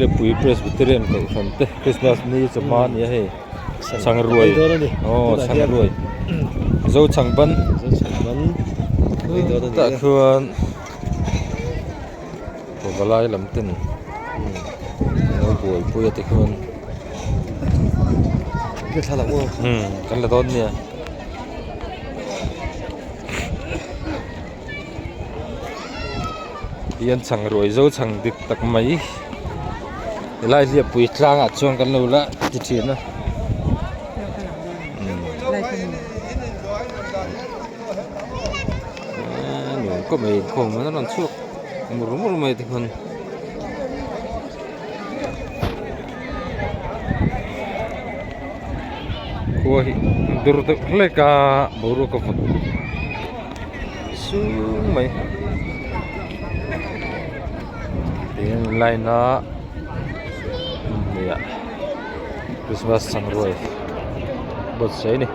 Hlepui Presbyterian kohhran te Christmas ni chawhma a ni a hei chhangruai aw chhangruai zo chhangban tah khuan pavalai lam ten an lo buaipui a tikhuan kan la dawn nia. Hian chhang ruai zo chhang dik tak mai helai hliappui tlangah chuan kan lo la ti thin a nuam khawp mai inkhawm an rawn chhuak mur mur mai te khan. Khua hi dur deuh hlek a boruak a vawt sung mai tin line a hmuiah christmas changruai buatsaih a ni.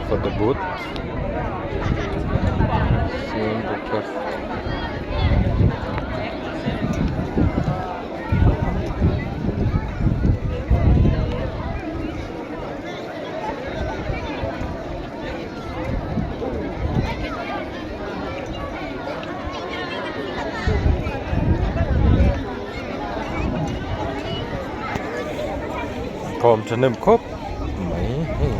Photo booth siam bawk a. Thawm thahnem khawp mai hei.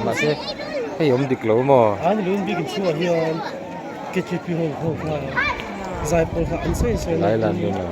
Mahse hei awm dik lo maw? Lai lan dawn a.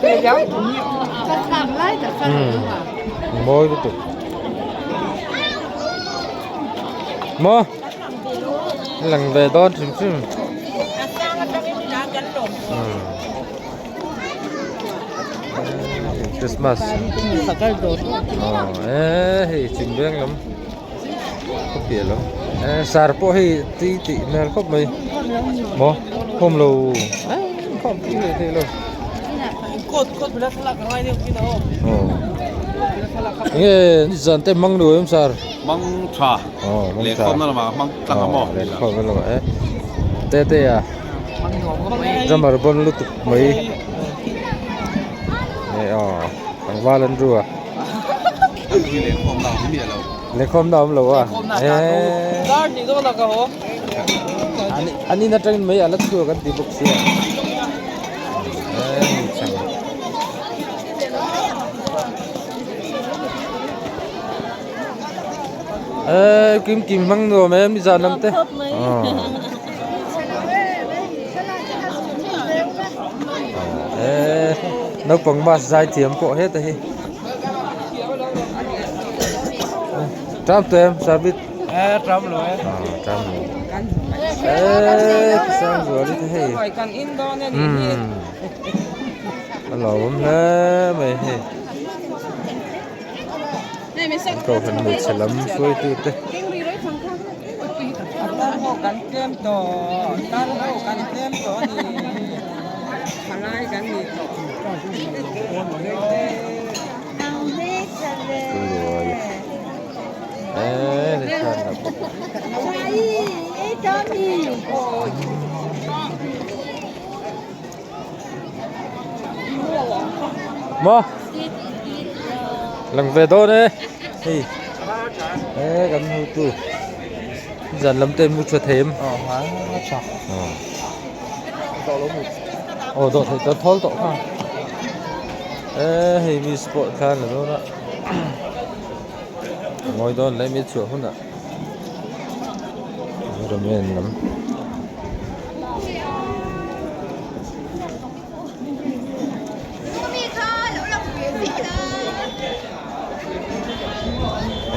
Umm mawi lutuk maw lang ve dawn hrim hrim umm Christmas aw eh hei chhim veng lam khaw piah lam eh sar pawh hei tui tih hmel khawp mai maw khawm lo eh khawm tui hle thei lo enge nizan te mang nuam em sar mang tha aw mang tha lehkhawm na lamah mang tlang a maw lehkhawm na lamah eh te te a drummer bon lutuk mai eh aw tlangval an ru a. Lehkhawm na awm lo a an in atangin mai ala chhuak an ti bawk sia eh kim kim hmang nuam em nizan lam te eh naupang bus zai thiam pawh heta hi. Tram tu em Sabit eh tram lo eh tram lo eh kisang zuali te hei kan in dawn ani hi a lo awm hle mai hei kohhran hmeichhe lam hruaitu te kan tlem tawh tar ho kan tlem tawh ani thalai kan ni tawh. Maw lang ve dawn e hei e kan hmu tu zan lam te mu tha thei em aw dawh theih tawh thawl tawh kha e hei mi sport khan la dawn a ngawi dawn leh mi chhuah hunah ramen lam.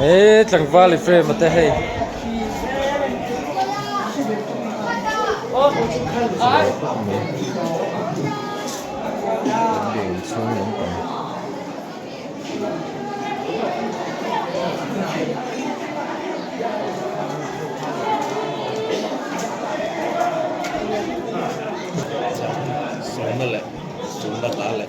He tlangval i frame ate hei. Chhung lampang. Sawmna leh sumna hla leh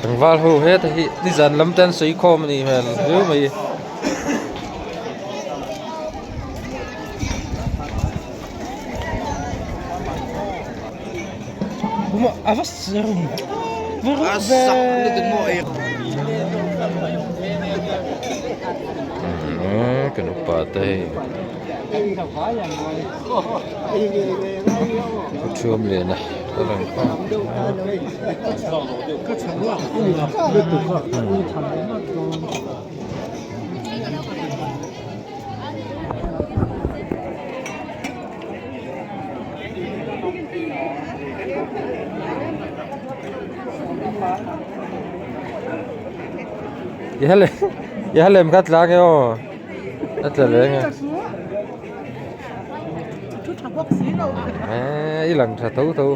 Tlangval ho heta hi nizan lam te an sawi khawm a nih hmel riau mai. Kan upa te hei a thuam lian a a lang phak. I halem kha tlang e aw a tla reng e eh i lang tha tho tho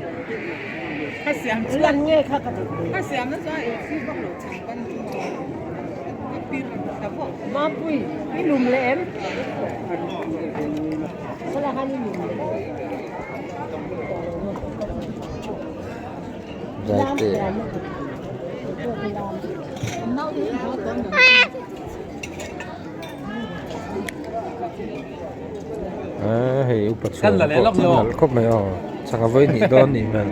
hei upa chhuan pawh nalh khawp mai aw changa vawi hnih dawn nih hmel.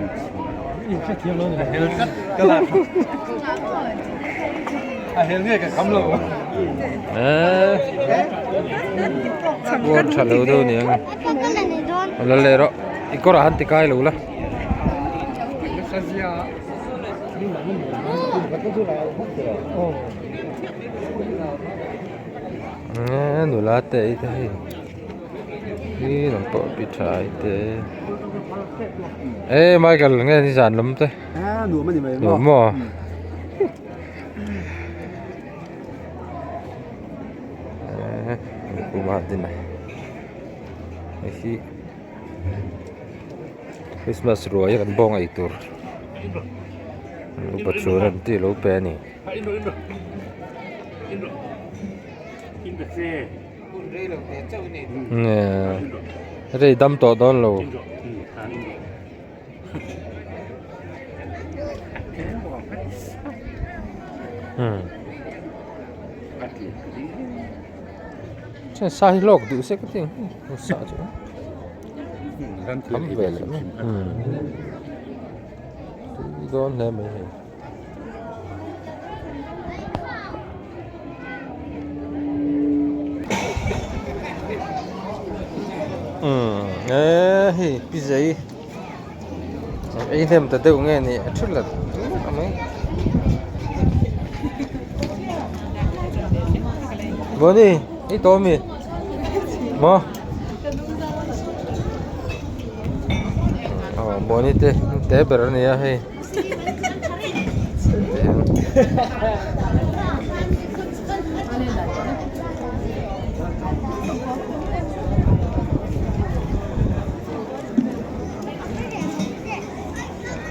Eee kuar tha lo deuh aniang a la leh rawh i kawrah han ti kai lo la. Eee nula te ei te hei. Hi lam pawh pi tha ai te e Michael nge ni zan lam te nuam ani mai nuam maw kuma din a hei hi Christmas ruai kan bawng ei tur upa chhun an tih lo pe a ni. Rei dam tawh dawn lo. Chuan sa hi hlawk duh se ka ti ang sa chu tam ve leh mai tui dawn hle mai hei. Umm eee hei pi zei ei hnem ta deuh nge ni a thu lat lat mai Bawni i tawh ami maw aw Bawni te te ber a nia hei.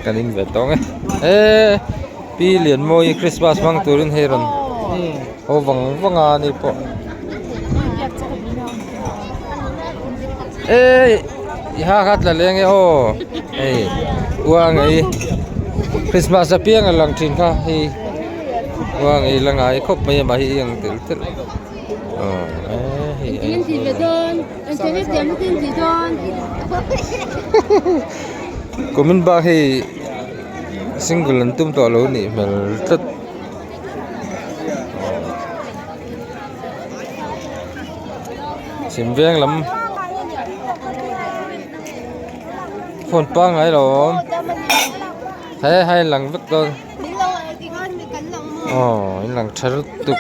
Kan in ve tawng e e pi Lianmawii Christmas hmang turin hei rawn haw vang vang a ni pawh e i ha kha tla leng e aw hei ua ngei Christmas apiang a lang thin kha hei ua ngei la ngai khawp mai a mahni ang tel tel aw e hei kumin bak hei single an tum tawh lo nih hmel tlat. Chhim veng lam phone pangngai lo a awm he hai lang vek dawn aw in lang tha lutuk.